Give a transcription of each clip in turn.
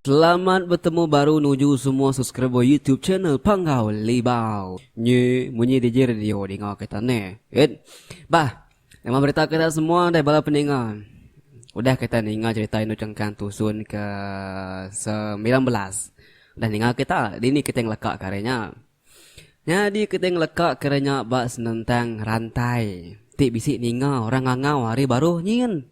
Selamat betemu baru nuju semua subscriber YouTube channel Panggau Libau. Nyi munyi DJ radio dinga kita neh. It. Bah, nama berita kita semua deh bala peninga. Udah kita ninga cerita Indu Chengkang tusun ke 19. Udah ninga kita, dini kita ngeleka ke hari nya. Nyadi kita ngeleka ke hari nya ba senentang rantai ti bisi ninga orang ngangau hari baruh nyin.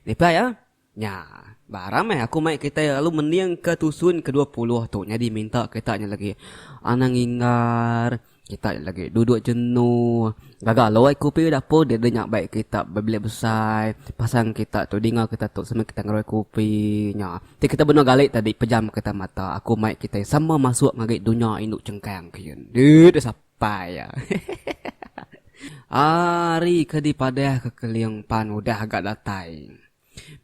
Nipai ya. Nya. Ba aram meh aku mai kitai lalu mendingka tusun ke 20 tu nyadi minta kita nya lagi anang inggar kita nya lagi duduk jenuh gaga aloi kupi dapur deh nya bai kita ba bilik besai pasang kita tu dinga kita tu sambil kita ngeroi kupi nya. Ti kita benung gali tadi pejam kita mata aku mai kitai sama masuk ngagai dunya indu chengkang kiyen. Deh sapai ya. Ari ke dipadah ke Keling pan udah ga datai.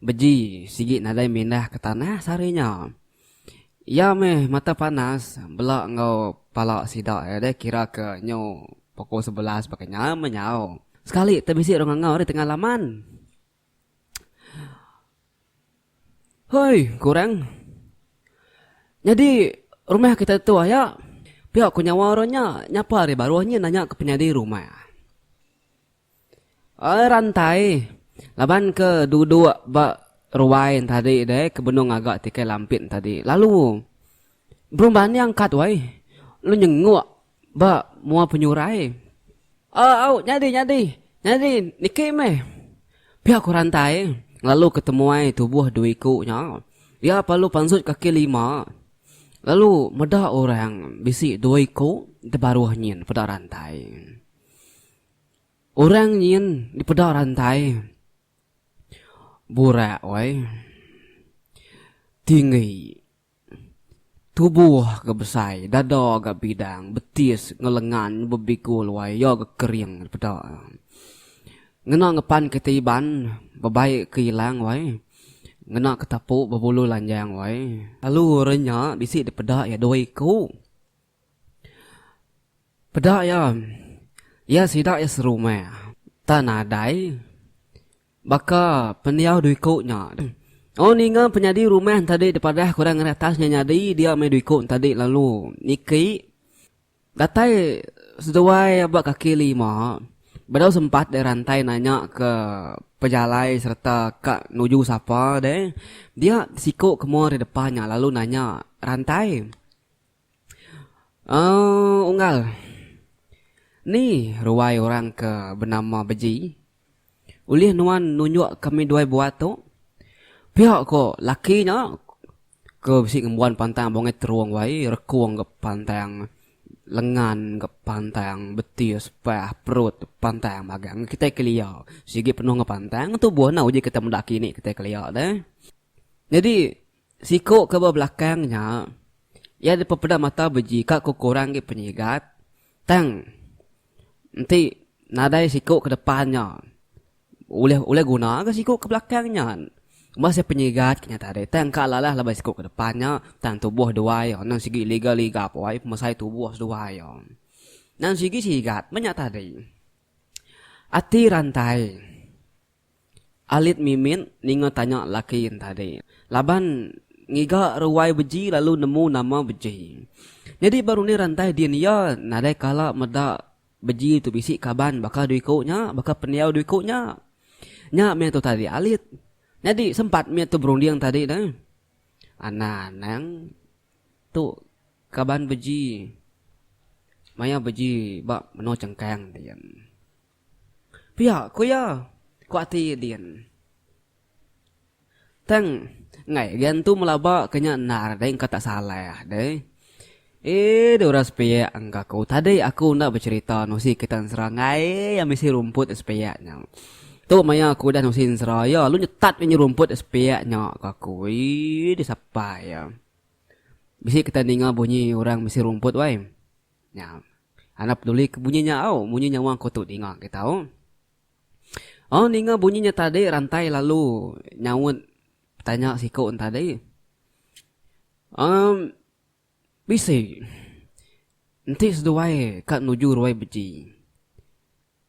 Beji sigi nadai mindah ke tanah sehari nya. Iya meh mata panas bela enggau pala sida iya deh kira ke nyu pukul 11 baka nya meh nyau. Sekali te bisi orang ngangau ari tengah laman. Hoi ku orang. Nyadi rumah kita tu aya pia ku nyawa orang nya nyapa ari baruh nyin nanya ke penyadi rumah. Ai rantai laban ke duduk ba ruai tadi deh ke benung ngaga tikai lampit tadi lalu berumban iya angkat wai lalu nyenguk ba mua penyurai. Au nyadi nyadi nyadi niki meh pia ku rantai lalu ke temuai tubuh dua iku nya. Iya perlu pansut kaki lima lalu meda orang bisi dua iku tebaruh nyin peda rantai. Orang nyin dipeda rantai burak wai tinggi tubuh ga besai dada ga bidang betis enggau lengan bebigul wai iya ga kering dipeda. Ngena ngepan kitai Iban bebai ke ilang wai ngena ketapu bebulu lanjang wai. Lalu orang nya bisi dipeda iya dua iku. Peda iya, iya sida iya serumah. Tang nadai baka pendiau dua iku nya. Oh ninga penyadi rumah tadi dipadah ke orang ari atas nya nyadi dia meh dua iku tadi lalu niki. Datai seduai ba kaki lima bedau sempat deh rantai nanya ke pejalai sereta ka nuju sapa deh dia siku ke mua ari depan nya lalu nanya rantai. Aaa unggal. Ni ruai orang ke benama Beji. Ulih nuan nunjuk kami duai buat tu? Pia ko laki nya ke bisi ngembuan pantang bungai terung wai rekung ga pantang lengan ga pantang betis pah perut pantang magang kitai kelia sigi penuh enggau pantang tubuh enda uji kitai meda kini kitai kelia deh. Nyadi Siku ke ba belakang nya, iya dipepeda mata beji ka ku kurang agi penyigat. Tang enti nadai siku ke depan nya, ulih ulih guna ga siku ke belakang nya. Ba seh penyigat ke nya tadi tang ka lalah laban siku ke depan nya tang tubuh duai nang sigi liga ligap wai pemesai tubuh seduai iya. Nang sigi sigat meh nya tadi. Ati rantai. Alit mimit ninga tanya laki entadi. Laban ngiga ruai beji lalu nemu nama beji. Nyadi ba rundi rantai din iya nadai kala meda beji tu bisi kaban baka dua iku nya, baka pendiau dua iku nya. Nya mih tu tadi alit. Nyadi sempat mih tu berunding tadi deh. Anang anang tu kaban beji maya beji ba menua chengkang din. Pia ku iya, ku ati din. Tang enggai ga entu melaba ke nya endar deh engka tak salah deh. Eeh deh orang sepiak engka aku tadi aku enda becherita nusi kita ensera enggai iya misi rumput sepiak nya. Tu maya aku udah nusi ensera iya lalu nyetat inya rumput sepiak nya ku aku. Eeh deh sapai iya. Bisi kita ninga bunyi orang misi rumput wai. Nya. Anak peduli ke bunyi nya au, munyi nyawa aku tu dinga kita au. Oh ninga bunyi nya tadi rantai lalu nyaut tanya siku ne tadi. Um bisi enti seduai ka nuju ruai beji.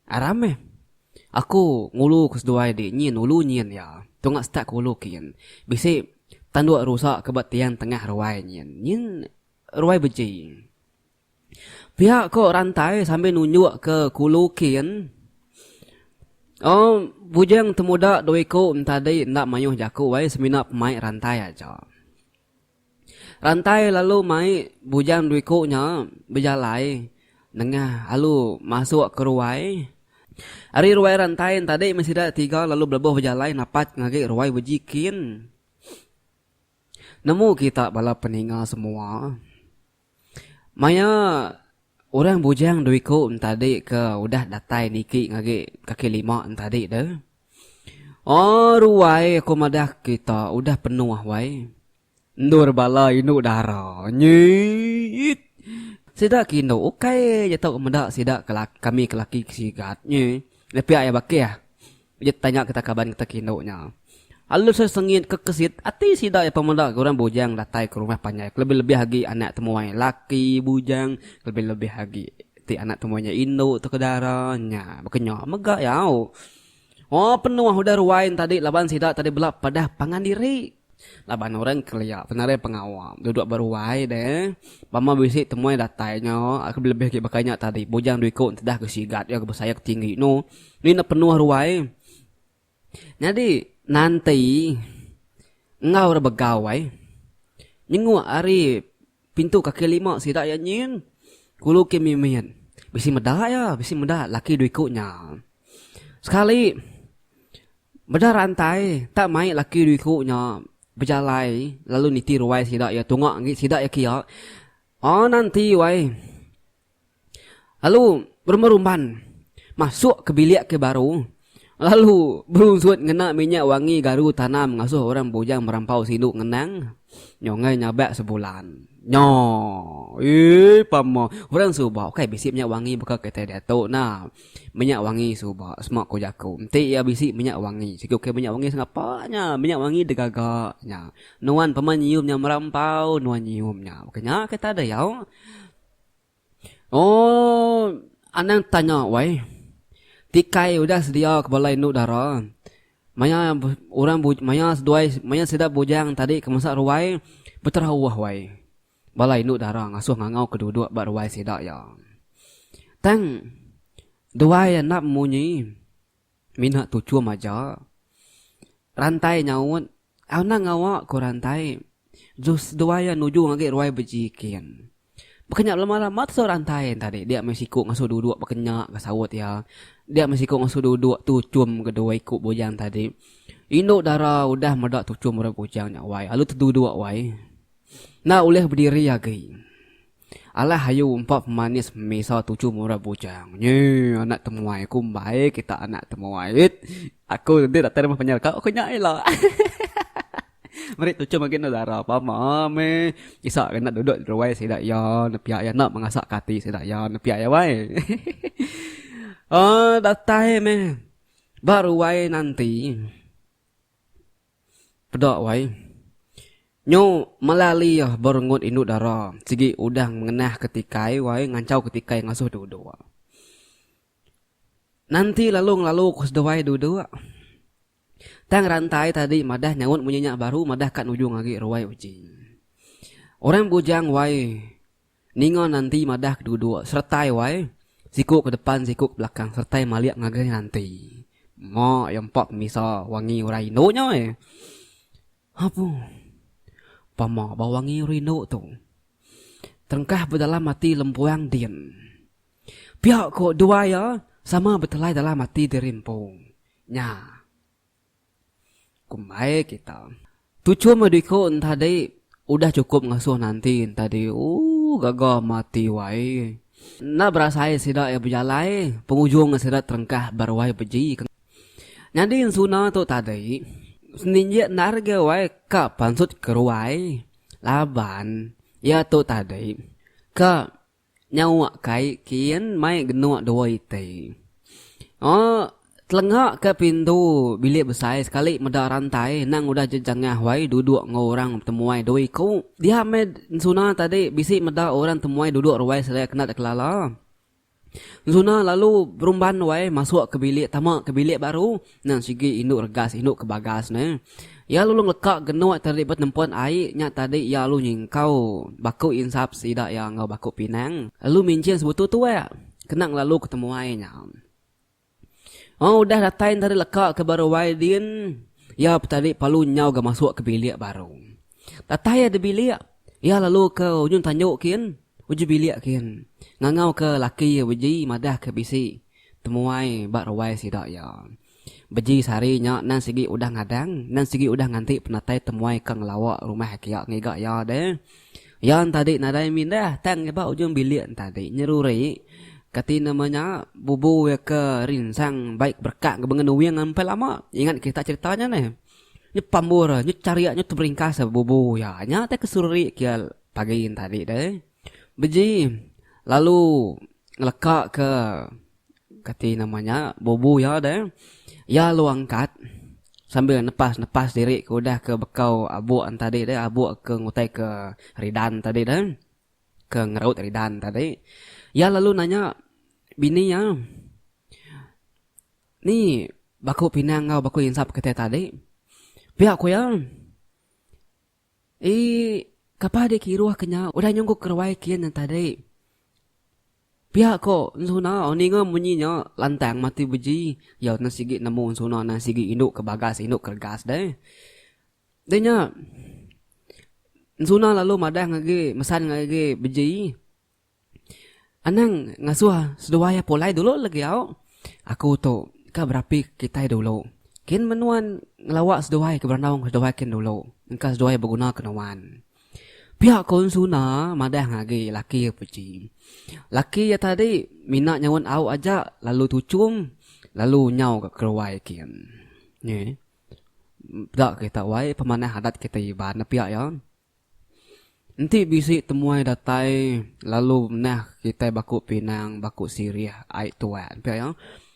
Aram meh. Aku ngulu ke seduai di nyin ulu nyin iya. Tunga setak ke ulu kin. Bisi. Tanduk rusa ke ba tiang tengah ruai nyin. Nyin ruai beji. Pia ko rantai sambil nunjuk ke kulu kin. Oh bujang temuda dua iku entadi enda mayuh jaku ai semina pemai rantai aja. Rantai lalu mai bujang dua iku nya bejalai nengah alu masuk ke ruai. Ari ruai rantai entadi meh sida tiga lalu belebuh bejalai napat ngagai ruai beji kin. Nemu kita bala peninga semua. Maya orang bujang dua iku entadi ke udah datai niki ngagai kaki lima entadi deh. Oh ruai aku madah kita udah penuh wai. Endur bala indu dara nyiit. Sida ke indu ukai je tau meda sida ke kami ke laki ke sigat nyi. Pia iya bakih. Uji tanya kita kaban kita ke indu nya. Lalu sesengit ke kesit ati sida iya pemeda ke orang bujang datai ke rumah panjai kelebih-lebih agi anak temuai laki bujang kelebih-lebih agi ti anak temuai nya indu tauka dara nya. Baka nya mega iya au. Oh penuh udah ruai ne tadi laban sida tadi bela padah pangan diri. Laban orang kelia penarai pengawa duduk ba ruai deh. Pama bisi temuai datai nya kelebih-lebih agi baka nya tadi bujang dua iku tedah ke sigat iya ke besai ke tinggi nu. Ni ne penuh ruai. Nyadi nanti enggau re begau ai nyenguk ari pintu kaki lima sida iya nyin kulu ke mimit bisi meda iya bisi meda laki dua iku nya. Sekali meda rantai tak mai laki dua iku nya bejalai lalu niti ruai sida iya tunga agi sida iya kiya. Oh nanti wai. Lalu berumban-rumban masuk ke bilik ke baru lalu berunsut ngena minyak wangi garu tanam ngasuh orang bujang merampau sindu ngenang nyongai nyabak sebulan. Nyo. Eii pama orang suba ukai bisi minyak wangi baka kitai diatu nah. Minyak wangi suba sema ku jaku enti iya bisi minyak wangi sigi ukai minyak wangi sengapa nya minyak wangi digaga nya. Nuan pema nyium nya merampau nuan nyium nya. Baka nya kita diau. Oh anang tanya wai. Tikai udah sedia ke bala indu dara. Maya orang maya seduai maya sida bujang tadi ke masa ruai beterauh wai. Bala indu dara ngasuh ngangau ke duduk ba ruai sida iya. Tang duai enda munyi. Mina tuchum aja. Rantai nyaut, Anang ngawa ku Rantai. Jus seduai iya nuju ngagai ruai bejikin. Baka nya belama-lama tu Rantai tadi dia meh siku ngasuh duduk baka nya ga saut iya. Dia meh siku ngasuh duduk tuchum ke dua iku bujang tadi. Indu dara udah meda tuchum orang bujang nya wai lalu teduduk wai. Enda ulih bediri agi. Alah ayu empa pemanis misa tuju murah bujang. Nyi anak temuai ku mbai kita anak temuai. It aku enti datai rumah panjai ka ku nya ila. Meri tuchum agi enda dara pama meh. Isa ke enda duduk ruai sida iya nepia iya enda mengasak ke ati sida iya nepia iya wai. Aaa datai meh ba ruai nanti. Peda wai. Nyu melali berengut indu dara sigi udah ngenah ke tikai wai nganchau ke tikai ngasuh duduk. Nanti lalu ngelalu ku seduai duduk. Tang rantai tadi madah nyaut munyi nya baru madah ka nujung agi ruai uji. Orang bujang wai Ninga Nanti madah ke duduk seretai wai, siku ke depan siku ke belakang seretai malik ngagai Nanti. Ma iya empa pemisa wangi orang indu nya weh. Apu. Pama ba wangi orang indu tu. Terengkah ba dalam ati lempuang din. Pia ko dua iya sama betelai dalam ati diri empu. Nya. Kumbai kita. Tuchum meh diku entadi udah chukup ngasuh nanti entadi ooh gaga mati wai. Enda berasai sida iya bejalai pengujung sida terengkah ba ruai beji. Nyadi ensuna tu tadi seninjik endar ga wai ka pansut ke ruai laban iya tu tadi ka Nyawa kai kin mai genuk dua iti. Oh, telenga ke pintu bilik besai sekali meda rantai endang udah jejangah wai duduk enggau orang temuai dua iku. Dia meh ensuna tadi bisi meda orang temuai duduk ruai sedia kena dek kelala. Ensuna lalu berumban wai masuk ke bilik tama ke bilik baru nang sigi indu regas indu ke bagas ne. Iya lalu ngeleka genuk tadi ba tempun ai nya tadi iya lalu nyingkau baku insap sida iya enggau baku pinang lalu minching sebutu tuak kena ngelalu ke temuai nya. Oh udah datai entara leka ke ba ruai din, iya betali palu nyau ga masuk ke bilik baru. Datai iya di bilik, iya lalu ke ujung tanju kin, ujung bilik kin. Ngangau ke laki iya beji madah ke bisi temuai ba ruai sida iya. Beji sehari nya nang sigi udah ngadang, nang sigi udah nganti penatai temuai ke ngelawa rumah kiya ngiga iya deh. Iya entadi nadai mindah tang iya ba ujung bilik entadi nyeruri kati nama nya bubu iya ke rinsang baik berekak ke bengan uing empai lama ingat kita cerita nya neh. Nyu pambur nyu charik nyu teberingkas bubu iya nya tai ke seruri ke iya pagi entadi deh. Beji lalu ngeleka ke Kati nama nya bubu iya deh. Iya lalu angkat sambil nepas nepas diri ke udah ke bekau abuk tadi deh abuk ke ngutai ke ridan tadi deh ke ngeraut ridan tadi. Iya lalu nanya bini iya ni baku pinang enggau baku insap kitai tadi. Pia ku iya Eii kapa deh kiruh ke nya udah nyungkup keruai kin tadi. Pia ko Ensuna ninga munyi nya lantang mati beji iya nang sigi nemu Ensuna nang sigi indu ke bagas indu ke regas deh. Deh nya Ensuna lalu madah ngagi mesan ngagi beji anang ngasuh seduai iya pulai dulu legi au aku tu ka berapi kitai dulu. Kin menuan ngelawa seduai ke berandau enggau seduai kin dulu engka seduai beguna ke nuan. Pia ko Ensuna madah ngagi laki iya peji. Laki iya tadi mina nyaun au aja lalu tuchum lalu nyau ga keruai kin. Nyi. Peda kita wai pemanah adat kitai Iban ne pia iya. Enti bisi temuai datai lalu menah kitai baku pinang baku sirih ai tuak pia iya.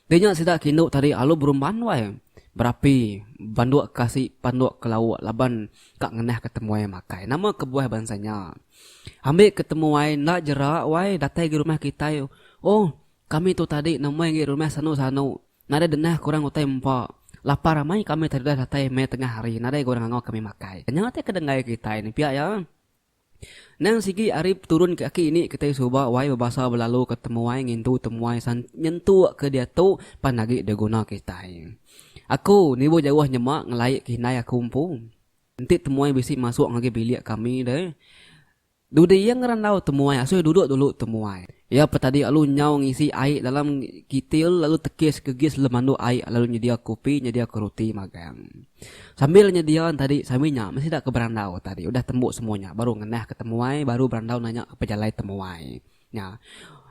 Ti nya sida ke indu tadi alu berumban wai berapi banduk ke asi panduk ke lauk laban ka ngenah ke temuai makai. Nama kebuah bansa nya. Ambi ke temuai enda jera wai datai gi rumah kitai oh kami tu tadi nemuai gi rumah sanu sanu nadai denah ke orang utai empa lapar amai kami tadi udah datai meh tengah hari nadai ga orang ngangau kami makai. Nya ti ke denggai kitai ne pia iya. Nang sigi ari peturun ke aki ini kitai suba wai bebasa belalu ke temuai ngintu temuai san nyentuk ke diatu pan agi diguna kitai. Aku nibuh jauh nyema ngelai ke indai aku empu. Enti temuai bisi masuk ngagai bilik kami deh. Dudi iya ngerandau temuai asuh duduk dulu temuai. Iya petadi lalu nyau ngisi ai dalam kitil lalu tekis ke gis lalu manduk ai lalu nyedia kopi nyedia ke ruti magang. Sambil nyedia tadi sambil nya meh sida ke berandau tadi udah tembu semua nya baru ngenah ke temuai baru berandau nanya ke pejalai temuai. Nya.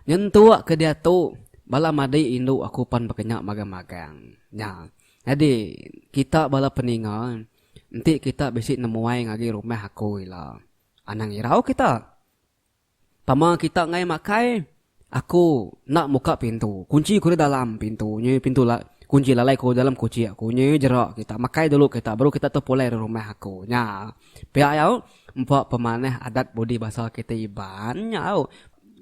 Nyentuk ke diatu bala madi indu aku pan baka nya magang-magang. Nya. Nyadi kita bala peninga enti kita bisi nemuai ngagai rumah aku ila anang irau kita. Pama kita enggai makai, aku enda muka pintu. Kunchi ku di dalam pintu nyi pintu la kunchi lalai ku dalam kuchik ku nyi jera kita. Makai dulu kita baru kita tu pulai ari rumah aku. Nya. Pia au empa pemanah adat budi basa kitai Iban nya au.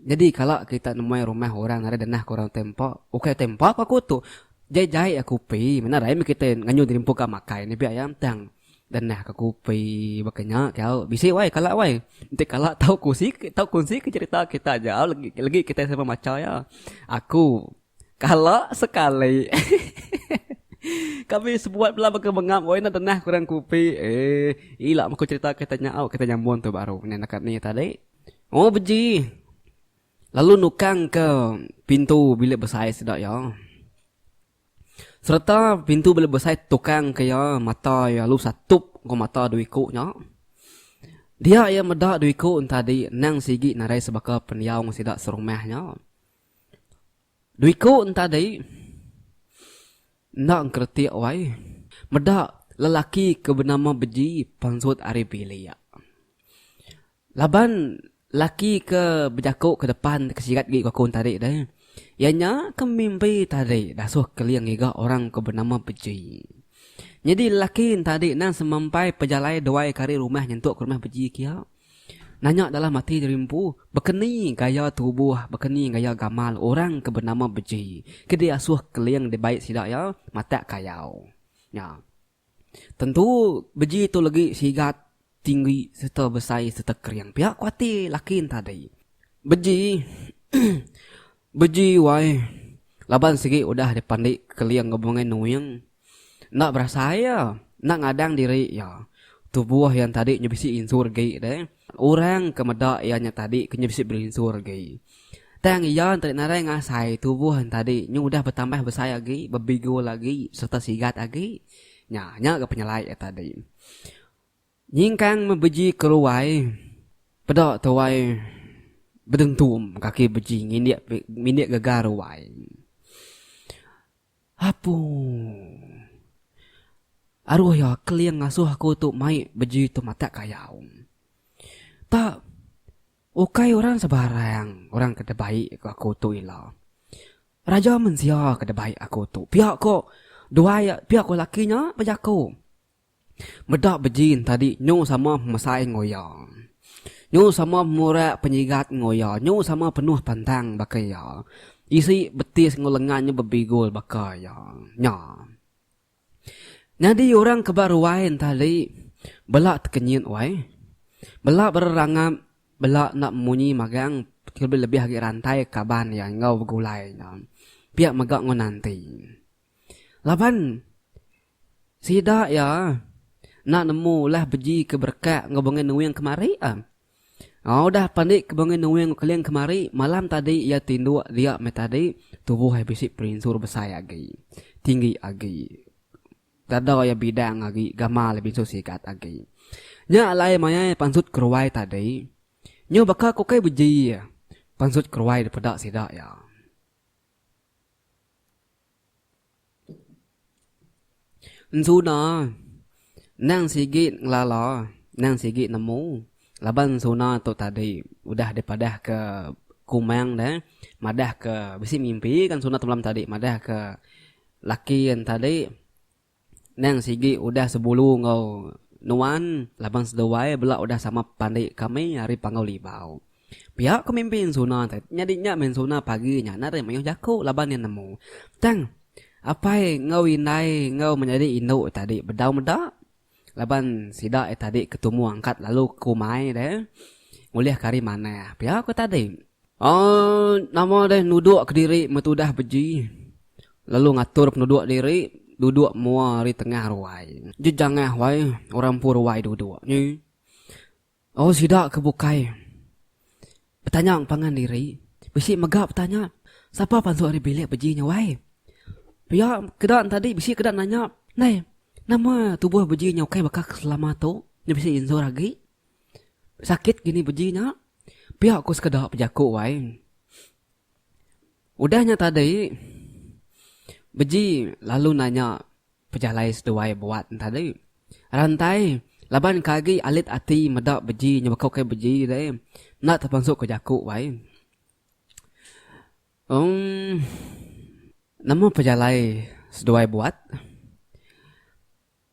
Nyadi kala kita nemuai rumah orang nadai denah ke orang tai empa, ukai tai empa ku aku tu. Jai-jai aku pi menda rai meh kitai nganyun diri empu ka makai ne pia iya tang. Denah ka kupi baka nya ke au bisi wai kala wai enti kala tau kusi tau kunsi ke cerita kita aja au legi legi kitai sama macha iya aku kala sekali kami sebuat bela baka mengap wai enda denah ku orang kupi eeh ila meh ku cerita kita nya au kita nyambung tu baru nya naka ni tadi oh beji lalu nukang ke pintu bilik besai sida iya. Sereta pintu bela besai tukang ke iya mata iya lalu satup enggau mata dua iku nya. Dia iya meda dua iku entadi endang sigi nadai sebaka pendiau enggau sida serumah nya. Dua iku entadi enda engkeretik wai meda lelaki ke benama Beji pansut ari bilik. Laban laki ke bejaku ke depan ke sigat agi ku aku tadi deh. Iya nya ke mimpi tadi dasuh keling ngiga orang ke benama Beji. Nyadi laki tadi nang semampai pejalai duai ke ari rumah nyentuk ke rumah Beji kia. nanya dalam ati diri empu, bekeni gaya tubuh, bekeni gaya gamal orang ke benama Beji ke diasuh Keling dibai sida iya matak kayau. Nya. Tentu Beji tu legi sigat, tinggi sereta besai sereta kering pia ku ati laki ne tadi. Beji Beji wai laban sigi udah dipandi Keling enggau Bungai Nuing. Enda berasai iya, enda ngadang diri iya. Tubuh iya tadi nya bisi insur agi deh. Orang ke meda iya nya tadi ke nya bisi berinsur agi. Tang iya enti nadai ngasai tubuh iya tadi nyu udah betambah besai agi, bebigul agi sereta sigat agi. Nya, nya ga penyelai iya tadi. Nyingkang meh beji ke ruai, peda tuai bedentum kaki beji ngindik ngindik gaga ruai. Apu. Aruh iya keling ngasuh aku tu mai beji tu matak kayau. Tak ukai orang sebarang orang ke dibai ku aku tu ila. Raja mensia ke dibai aku tu. Pia ko duai pia ko laki nya bejaku. Meda bejin tadi nyu sama pemesai enggau iya. Nyu sama pemurak penyigat enggau iya. Nyu sama penuh pantang baka iya. Isi betis enggau lengan nyu bebigul baka iya. Nya. Nyadi orang ke ba ruai entali bela tekenyit wai. Bela bererangap bela enda munyi magang kelebih-lebih agi rantai kaban iya enggau begulai nya. Pia mega enggau nanti. Laban Sida iya enda nemu ulah beji ke berekak enggau Bungai Nuing kemari ah. Udah pandi ke Bungai Nuing enggau Keling kemari, malam tadi iya tinduk dia meh tadi tubuh iya bisi perinsur besai agi, tinggi agi. Dada iya bidang agi, gamal iya binsu sigat agi. Nya alai maya iya pansut keruai tadi, nyu baka ke ukai beji iya pansut keruai dipeda sida iya. Ensuna endang sigi ngelala endang sigi nemu laban ensuna tu tadi udah dipadah ke Kumang ne madah ke bisi mimpi kan ensuna tu malam tadi madah ke laki ne tadi. Nang sigi udah sebulu enggau nuan laban seduai bela udah sama pandi kami ari Panggau Libau. Pia ku mimpi Ensuna te nyadi nya meh Ensuna pagi nya nadai mayuh jaku laban iya nemu. Tang apai enggau indai enggau menyadi indu tadi bedau meda laban sida iya tadi ke tumu angkat lalu ke umai deh ngulih ke hari manah pia ku tadi. Aaa nama deh nuduk kediri metudah beji lalu ngatur penuduk diri duduk mua ari tengah ruai. Jejangah wai orang empu ruai duduk nyi. Oh sida ke bukai betanya pangan diri bisi mega betanya sapa pansut ari bilik beji nya wai. Pia keda ne tadi bisi keda nanya ndai nama tubuh beji nya ukai baka ke selama tu nya bisi insur agi. Sakit gini beji nya. Pia ku sekeda bejaku wai. Udah nya tadi, Beji lalu nanya pejalai seduai buat ne tadi. Rantai laban ke agi alit ati meda Beji nya baka ukai Beji deh enda tepansuka jaku wai. Emm nama pejalai seduai buat?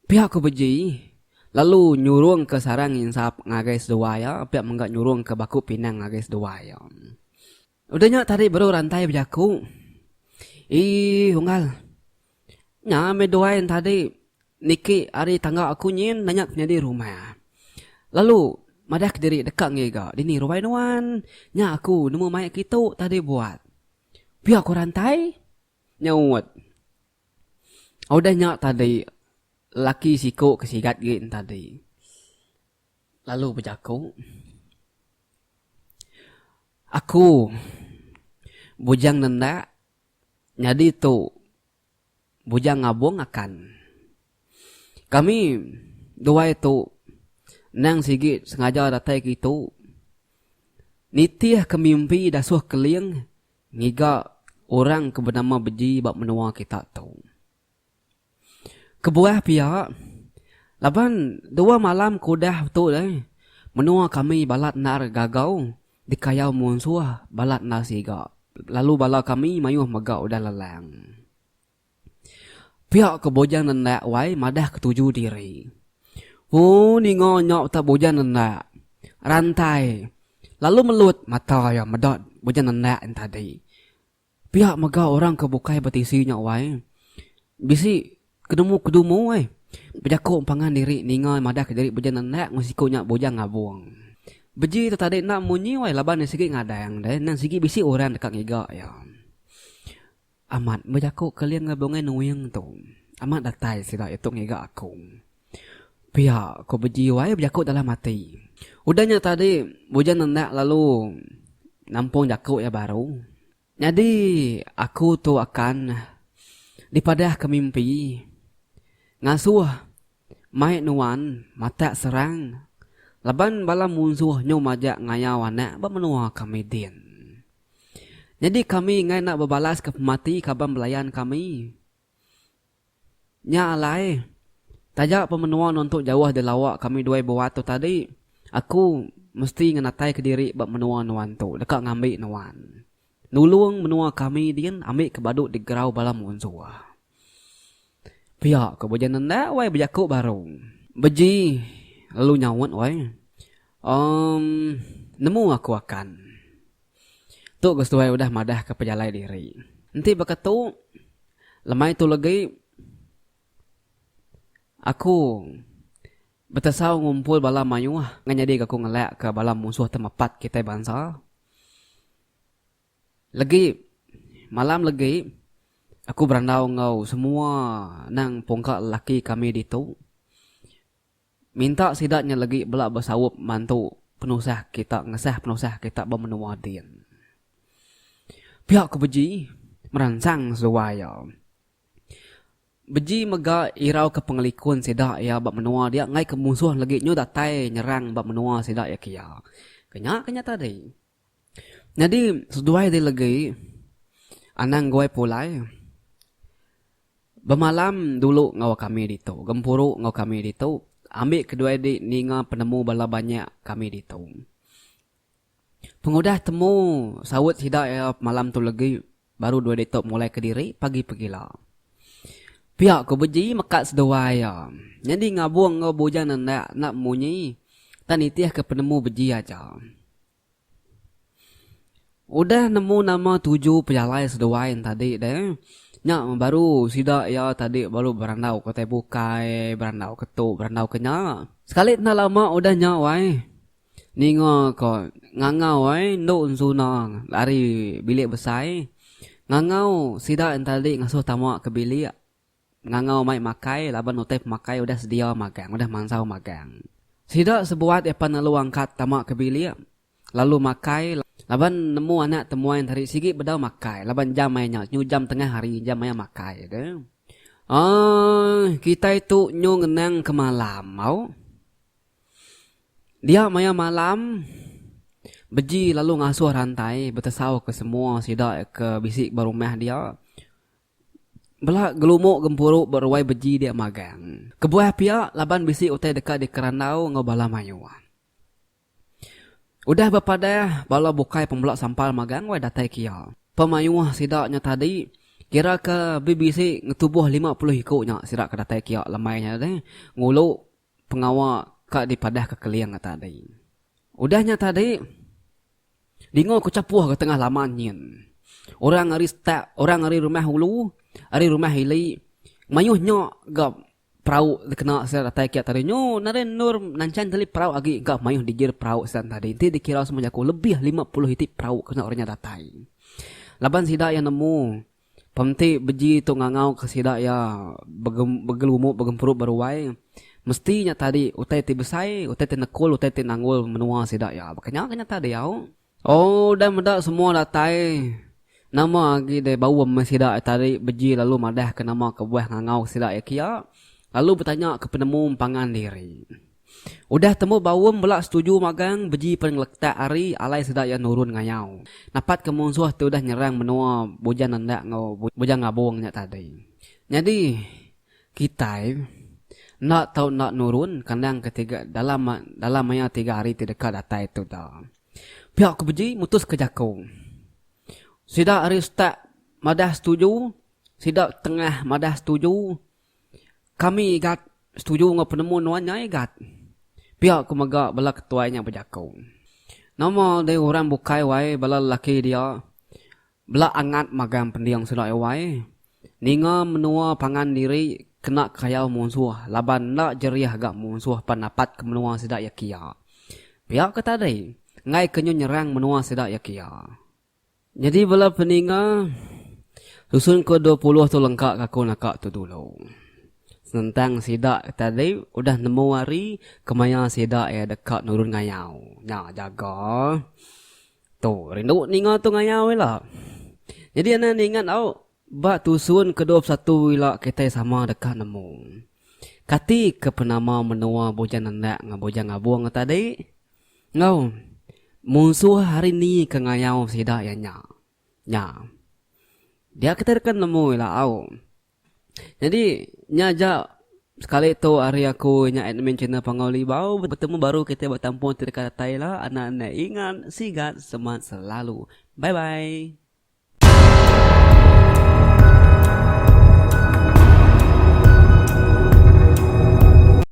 Pia ku Beji lalu nyurungka sarang insap ngagai seduai iya pia mega nyurungka baku pinang ngagai seduai iya. Udah nya tadi baru rantai bejaku, Ii unggal, nya meh duai ne tadi niki ari tangga aku nyin nanya penyadi rumah. Lalu madah kediri deka ngiga dini ruai nuan, nya aku nemu mai kitu tadi buat. Pia ku rantai nyaut. Udah nya tadi laki siku ke sigat agi ne tadi lalu bejaku, Aku Bujang Nendak nyadi tu Bujang Ngabung akan. Kami duai tu endang sigi sengaja datai kitu nitih ke mimpi dasuh Keling Ngiga orang ke benama Beji ba menua kita tu. Kebuah pia, laban dua malam ke udah tu deh, menua kami balat endar gagau dikayau munsuh balat endar siga lalu bala kami mayuh mega udah lelang. Pia ke Bujang Nendak wai madah ke tuju diri. Ooh ninga nya utai Bujang Nendak. Rantai lalu melut mata iya meda Bujang Nendak nya tadi. Pia mega orang ke bukai ba tisi nya wai. Bisi kedumu-kedumu ai. Bejaku empangan diri ninga madah ke diri Bujang Nendak enggau siku nya Bujang Ngabung. Beji tu tadi enda munyi wai laban iya sigi ngadang deh endang sigi bisi orang deka ngiga iya. Amat bejaku Keling enggau Bungai Nuing tu. Amat datai sida iya tu ngiga aku. Pia ku Beji wai bejaku dalam ati. Udah nya tadi Bujang Nendak lalu nampung jaku iya baru. Nyadi aku tu akan dipadah ke mimpi ngasuh mai nuan matak serang laban bala munsuh nyu majak ngayau anak ba menua kami din. Nyadi kami enggai enda bebalas ke pemati kaban belayan kami. Nya alai, taja pa menua nuan tu jauh dilawa kami duai buat tu tadi, aku mesti ngenataika diri ba menua nuan tu deka ngambi nuan. Nulung menua kami din ambi ke badu digerau bala munsuh. Pia ko Bujang Nendak wai bejaku baru. Beji lalu nyaut wai, Emm nemu aku akan. Tu ke seduai udah madahka pejalai diri. Enti baka tu, lemai tu legi aku betesau ngumpul bala mayuh ngan nyadi ga aku ngelakka bala munsuh temepat kitai bansa. Legi, malam legi aku berandau enggau semua nang pungka lelaki kami ditu. Minta sida nya legi bela besaup mantu penusah kita ngesah penusah kita ba menua din. Pia ku Beji meransang seduai iya. Beji mega irau ke pengelikun sida iya ba menua dia enggai ke munsuh legi nyu datai nyerang ba menua sida iya kia. Ke nya ke nya tadi. Nyadi seduai ti legi anang guai pulai. Bemalam dulu enggau kami ditu, gempuru enggau kami ditu, ambi keduai di ninga penemu bala banyak kami ditu. Pengudah temu saut sida iya malam tu legi, baru duai ditu mulai kediri pagi pegila. Pia ku Beji mekat seduai iya. Nyadi ngabung enggau Bujang Nendak enda munyi tang nitihka penemu Beji aja. Udah nemu nama tuju pejalai seduai entadi deh, nya baru sida iya tadi baru berandau ke utai bukai, berandau ke tu, berandau ke nya. Sekali enda lama udah nya wai, ninga ko ngangau ai endu ensuna ari bilik besai, ngangau sida entadi ngasuh tama ke bilik. Ngangau mai makai laban utai pemakai udah sedia magang, udah mansau magang. Sida sebuat iya pan lalu angkat tama ke bilik lalu makai laban nemu anak temuai entari sigi bedau makai laban jam maya nya nyu jam tengah hari jam maya makai deh. Aaa kitai tu nyu ngenang ke malam au. Dia maya malam Beji lalu ngasuh rantai betesau ke semua sida ke bisi ba rumah dia. Bela gelumu gempuru ba ruai beji dia magang. Kebuah pia laban bisi utai deka dikerandau enggau bala mayuh. Udah bepadah bala bukai pembela sampal magang wai datai kia. Pemayuh sida nya tadi kira ke bisi ngetubuh 50 iku nya sida ke datai kia lemai nya tadi ngulu pengawa ka dipadahka Keling nya tadi. Udah nya tadi, dinga ku chapuh ga tengah laman nyin. Orang ari setak, orang ari rumah ulu, ari rumah ili, mayuh nya ga perau dikena sida datai kia tadi. Nyu nadai endur nanchan tali perau agi ga mayuh dijir perau sida tadi. Enti dikira semua jaku lebih 50 iti perau kena orang nya datai. Laban sida iya nemu Penti beji tu ngangau ke sida iya begelumu begempuru beruai mesti nya tadi utai ti besai utai ti nekul utai ti nanggul menua sida iya. Baka nya ke nya tadi au. Oh udah meda semua datai nama agi deh baum meh sida iya tadi beji lalu madah ke nama kebuah ngangau sida iya kia lalu betanya ke penemu pangan diri. Udah tembu baum bela setuju magang beji pen ngeletak ari alai sida iya nurun ngayau napatka munsuh ti udah nyerang menua Bujang Nendak enggau Bujang Ngabung nya tadi. Nyadi kitai enda tau enda nurun kandang ke tiga dalam dalam maya tiga hari ti deka datai tu da. Pia ku beji mutuska jaku. Sida ari setak madah setuju, sida tengah madah setuju. Kami igat setuju enggau penemu nuan nya igat. Pia ku mega bala ketuai nya bejaku. Nama deh orang bukai wai bala lelaki dia bela angat magang pending sida iya wai. Ninga menua pangan diri kena kayau munsuh laban enda jerih ga munsuh pan napat ke menua sida iya kia. Pia ke tadi enggai ke nyu nyerang menua sida iya kia. Nyadi bala peninga, tusun ke 20 tu lengka ka aku naka tu dulu. Senentang sida tadi udah nemu hari kemaya sida iya deka nurun ngayau. Nya jaga. Tu rindu ninga tu ngayau ila. Nyadi anak ningat au ba tusun ke 21 ila kitai sama deka nemu. Kati ke penama menua Bujang Nendak enggau Bujang Ngabung tadi? Enggau munsuh hari ni ke ngayau sida iya nya. Nya. Dia kitai deka nemu ila au. Nyadi nya aja sekali tu ari aku nya admin channel Panggau Libau betemu baru kitai ba tampung ti deka datai ila anak enda ingat sigat semat selalu. Bye bye.